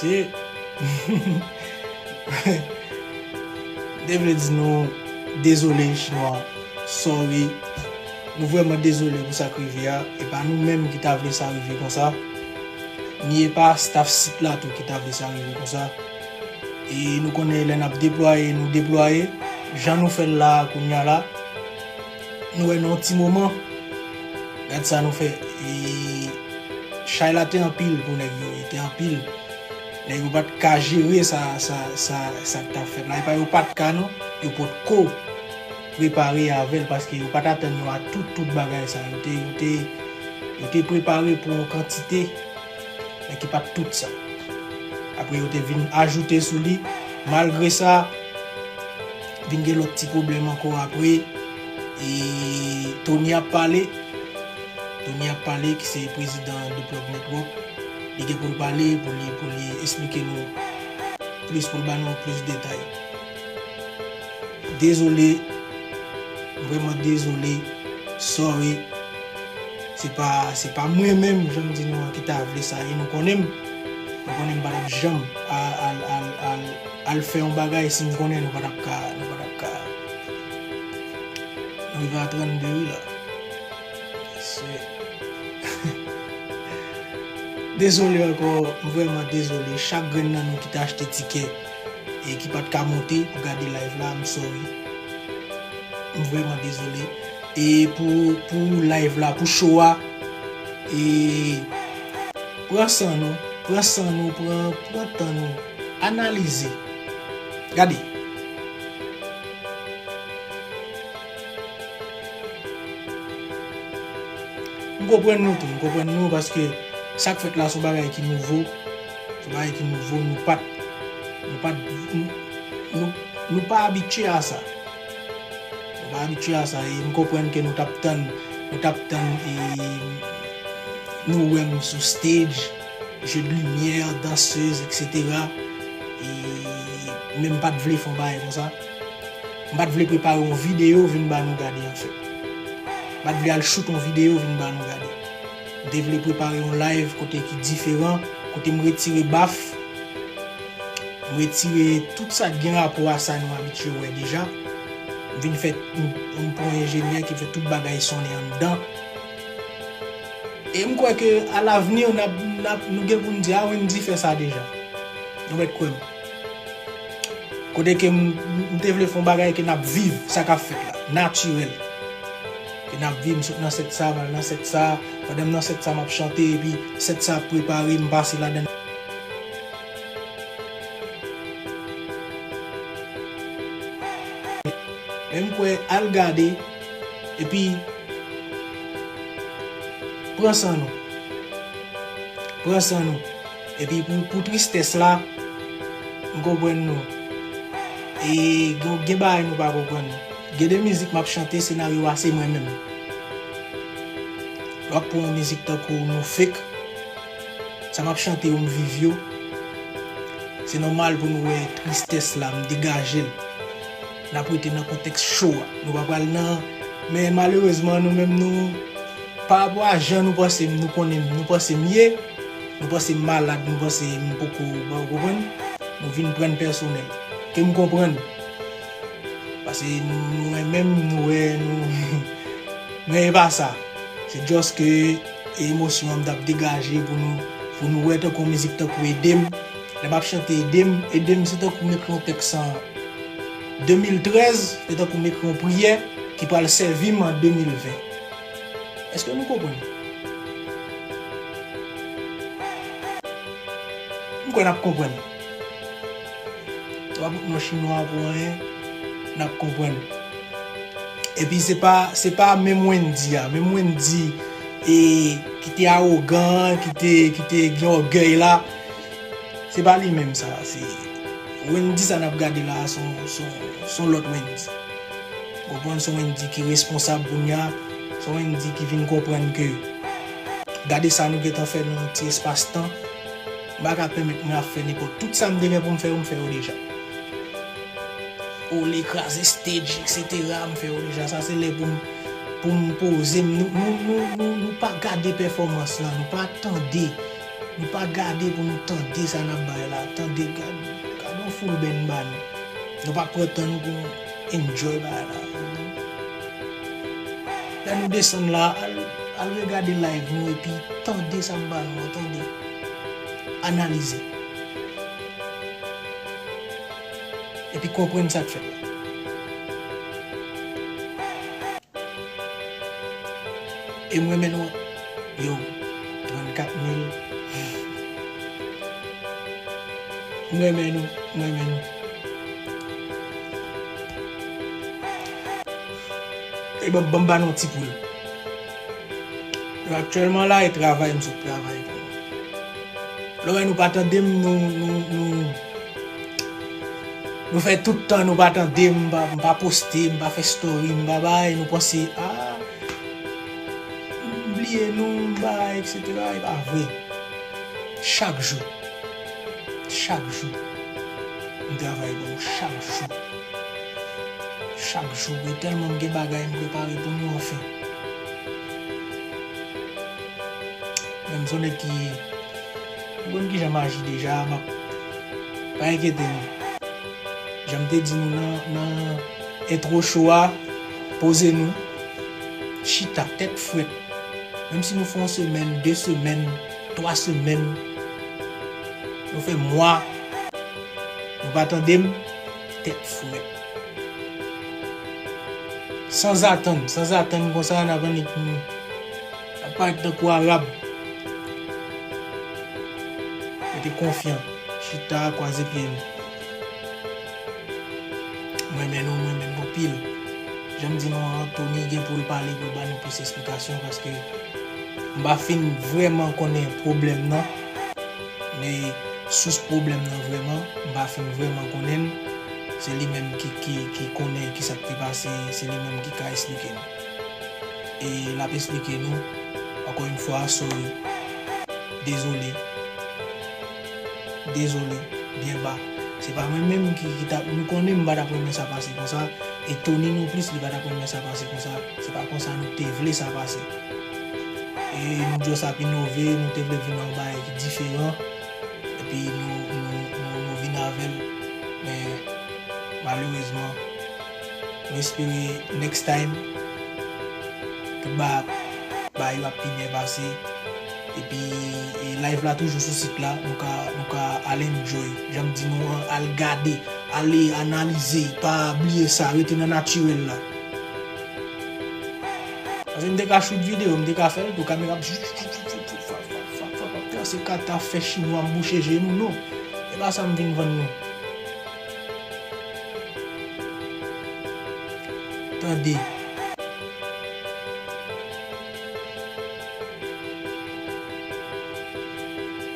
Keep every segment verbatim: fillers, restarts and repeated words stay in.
Te m te vle di nou dezole, chinwa. Sorry. Nou vrèman dezole pou sa k rive a. E pa nou menm ki ta vle sa rive konsa. Ni e pa staff sit la tou ki ta vle sa rive konsa. E nou konnen lè n ap deplwaye, nou deplwaye. Jan nou fè l la a kounye a la, nou wè nan yon ti moman, gad sa nou fè. E chay la te anpil pou nèg yo, li te anpil. Nèg yo pa t ka jere sa, sa, sa, sa k t ap fèt la. E pa yo pa t ka non, yo potko prepare avè l, paske yo pa t atann yo a tout, tout bagay sa. Yo te, yo te, yo te prepare pou yon kantite, men ki pa t tout sa. Apre yo te vin ajoute sou li. Malgre sa, vin gen lòt ti pwoblèm ankò apre. E Tony ap pale. Tony ap pale, ki se prezidan The Plug Network. Li gen pou l pale, pou li, pou li esplike nou plis, pou l ba nou plis detay. Dezole, vrèman dezole, sorry. Se pa, se pa mwen menm, jan m di nou an, ki ta vle sa, e nou konnen m. Nou konnen m pa t ap janm al, al, al, al, al fè yon bagay si m konnen nou pa t ap ka, nou pa t ap ka. Nou rive a trannde wi la. Se Dezole ankò, m vrèman dezole. Chak grenn nan nou ki te achte tikè e ki pa t ka monte pou gade live la, m sorry. M vrèman dezole. E pou, pou live la, pou show a, e pran san nou, pran san nou, pran, pran tan nou, analize. Gade. M konprann nou tou, m konprann nou paske sa k fèt la se yon bagay ki nouvo, se yon bagay ki nouvo, nou pa t, nou pa t, nou, nou, nou pa abitye a sa. Nou pa abitye a sa, e m konprann ke nou t ap tann, nou t ap tann, e nou wè m sou stage, jeu de lumière, dansez, et cetera. E, men m pa t vle fè yon bagay konsa. M pa t vle prepare yon videyo vin ba nou gade, anfèt. M pa t vle al shoot yon videyo vin ba nou gade. M te vle prepare yon live kote ki diferan, kote m retire baf, m retire tout sa k gen rapò a sa nou abitye wè deja. M vin fè, m, m pran yon enjenyè ki fè tout bagay sonnen anndan. E m kwè ke alavni, n ap, n ap, nou gen pou n di, "A, Wendy fè sa deja." Nou mèt kwè m. Kote ke m, m te vle fè yon bagay ke n ap viv, sa k ap fèt la, natirèl. Ke n ap viv, m sot nan sèt sa, m al nan sèt sa, pandan m nan sèt sa, m ap chante, epi sèt sa ap prepare, m pase ladan. Men m kwè, al gade, epi pran san nou. Pran san nou. Epi pou, pou tristès la, m konprann nou. E gen, gen bagay nou pa konprann. Gen de mizik m ap chante, senaryo a se mwen menm. Lè w ap pran yon mizik tankou Nou Fake, sa m ap chante yo, m viv yo. Se nòmal pou nou wè tristès la, m degaje l. N ap rete nan kontèks cho a. Nou pa pral nan, men malerezman, nou menm nou, pa rapò a jan nou panse m, nou konnen m, nou panse m ye, nou panse m malad, nou panse m poko, ou konprann? Nou vin pran n pèsonèl. Ke m konprann. Paske nou, nou renmen m, nou wè, nou, men e pa sa. Se just ke e emosyon an m t ap degaje pou nou, pou nou wè tankou yon mizik tankou Ede m. Lè m ap chante Ede m, Ede m se tankou m ekri yon tèks an de mil trèz, se tankou m ekri yon priyè ki pral sèvi m an de mil ven. Èske nou konprann? M kwè n ap konprann. Twa bout non chinwa pou anyen, n ap konprann. Epi se pa, se pa menm Wendy a, menm Wendy e, ki te awogan, ki te, ki te gen ògèy la, se pa li menm sa. Se Wendy sa n ap gade la, se yon, se yon, se yon lòt Wendy. Konprann, se yon Wendy ki responsab kounye a, se yon Wendy ki vin konprann ke gade sa nou gentan fè nan yon ti espas tan. M pa ka pèmèt mwen ap fè nenpòt. Tout sa m te gen pou m fè yo, m fè yo deja. Ole, kraze stage, et cetera, m fè yo deja. Sa se lè pou m, pou m poze m. Nou, nou, nou, nou, nou pa gade pèfòmans lan, nou pa tande. Nou pa gade pou nou tande sa n ap bay la. Tande, gad, gad yon full band ba nou. Nou pa pran tan nou pou nou enjoy bagay la. Lè nou desann la, al, al regade live nou epi tande sa m ba nou an, tande. Analize. Epi konprann sa k fèt la. E m renmen nou. Yo, trannkat mil. M renmen nou, m renmen nou. E ban, ban m ba nou ti poul. Yo aktyèlman la, e travay, m sot travay pou nou. Lè w wè nou pa tande m, nou, nou, nou, nou fè tout tan nou pa tande m, m pa, m pa poste, m pa fè story, m pa bay, nou panse, a, m bliye nou, m bay, etsetera. E pa vre. Chak jou. Chak jou. M travay pou nou chak jou. Chak jou. E tèlman m gen bagay m prepare pou nou, anfen. Men m se yon nèg ki, nou konn kijan m aji deja, m ap, pa enkyete nou. Jan m te di nou nan, nan entwo show a, poze nou, chita, tèt frèt. Menm si nou fè yon semèn, de semèn, twa semèn, nou fè mwa, nou pa tande m, tèt frèt. Sanzatann, sanzatann konsa, n ap annik nou. N ap parèt tankou Arab. Rete konfyan. Chita, kwaze pye nou. M renmen nou, m renmen nou anpil. Jan m di nou an, Tony gen pou l pale, pou l ba nou plis esplikasyon, paske m pa fin vrèman konnen pwoblèm nan. Men sous pwoblèm nan vrèman, m pa fin vrèman konnen l. Se li menm ki, ki, ki konnen kisa k te pase, se li menm ki ka esplike nou. E l ap esplike nou, ankò yon fwa, sorry. Dezole. Dezole, byen ba. Se pa mwen menm ki, ki t ap, nou konnen m pa t ap renmen sa pase konsa. E Tony non plis, li pa t ap renmen sa pase konsa. Se pa konsa nou te vle sa pase. E nou just ap inove, nou te vle vin nan yon bagay ki diferan. Epi nou, nou, nou, nou vin avè l. Men, malerezman, nou espere next time, tout ba, bagay yo ap pi byen pase. Epi, e, live la toujou sou sit la. Nou ka, nou ka al enjoy. Jan m di nou an, al gade, ale analize. Pa bliye sa, rete nan natirèl la. Paske m te ka shoot videyo, m te ka fè l tou, kamera ap pase kata, fè chinwa m bouche je nou, non. E pa sa m vin vann nou. Tande.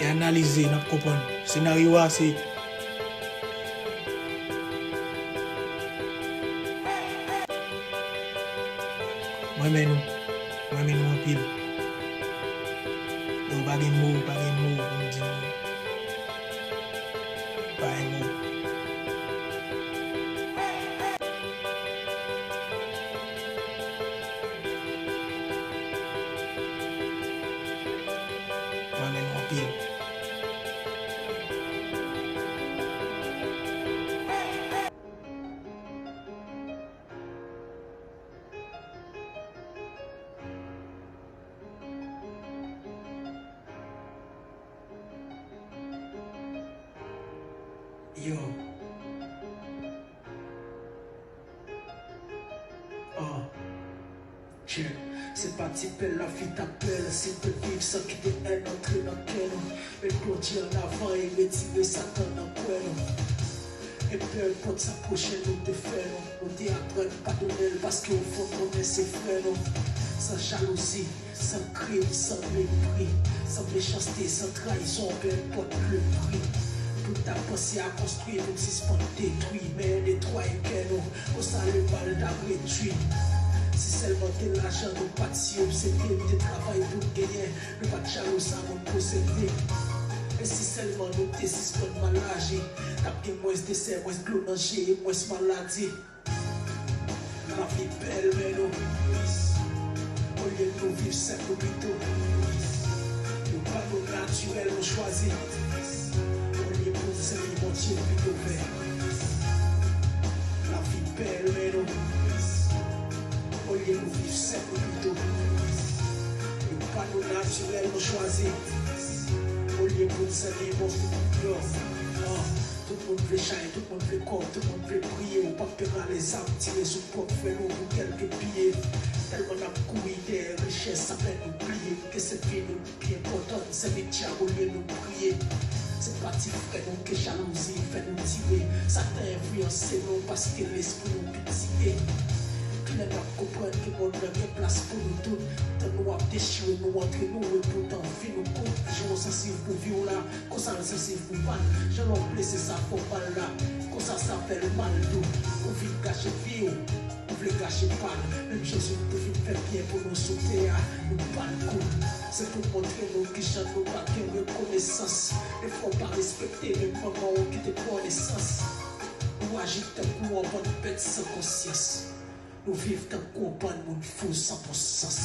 E analize, n ap konprann. Senaryo a se Mwen renmen nou. Mwen renmen nou anpil. Yo, pa gen mo, pa gen mo pou m di nou. Pa gen mo. Mwen renmen nou anpil. Yo. Ah. Check. Se pa ti pèl lavi t ap pèl, si n te viv san kite èn antre nan kè nou. Met klotye an avan e retire Satan nan kwè nou. E pèpòt sa pwochen nou te fè nou, nou te aprann padone l paske ou fon konnen se frè nou. San jalouzi, san krim, san mepri, san mechanste, san trayizon, pèpòt le pri. Tout ta panse a konstwi, nou sispann detwi, men netwaye kè nou, konsa lemal ta redwi. Si sèlman te lajan nou pa t si obsede, nou te travay pou n genyen, nou pa t jalou sa moun posede. E si sèlman nou te sispann mal aji, t ap gen mwens desè, mwens dlo nan je e mwens maladi. Lavi bèl, men nou tris. Olye nou viv senp, nou pito tris. Yo Pano natirèl nou chwazi. Olye pou sèvi Bondye pito fè lavi bèl men nou. Olye nou viv sèk nou pito. E pano natirèl nou chwazi. Olye pou sèvi Bondye. Yo, ah, tout moun vle chay, tout moun vle kòb, tout moun vle priye. Ou p ap pè rale zam, tire sou pwòp frè nou pou kèlke piye. Tèlman n ap kouri dèyè richès, sa fè nou bliye ke se vi nou pi enpòtan, sèvi dyab olye nou priye. Se pa ti frè nou ke jalouzi fè nou tire. Satan enfliyanse nou paske lespri nou pitike. Kilè n ap konprann ke mond lan gen plas pou nou tout? Tan nou ap dechire nou antre nou, epoutan vi nou kout. Jan w sansiv pou vi w la, konsa l sansiv pou pa l. Jan lè w blese sa fè w mal la, konsa sa fè l mal tou. Ou vin gache vi w. Ou vle gache pa l, menm Jezi te vin fè byen pou nou sou tè a, nou pa l kou. Se pou montre nou kijan nou pa gen rekonesans. Defwa w pa respekte menm manman w ki te pran nesans. Nou aji tankou yon bann bèt san konsyans. Nou viv tankou yon bann moun fou san bon sans.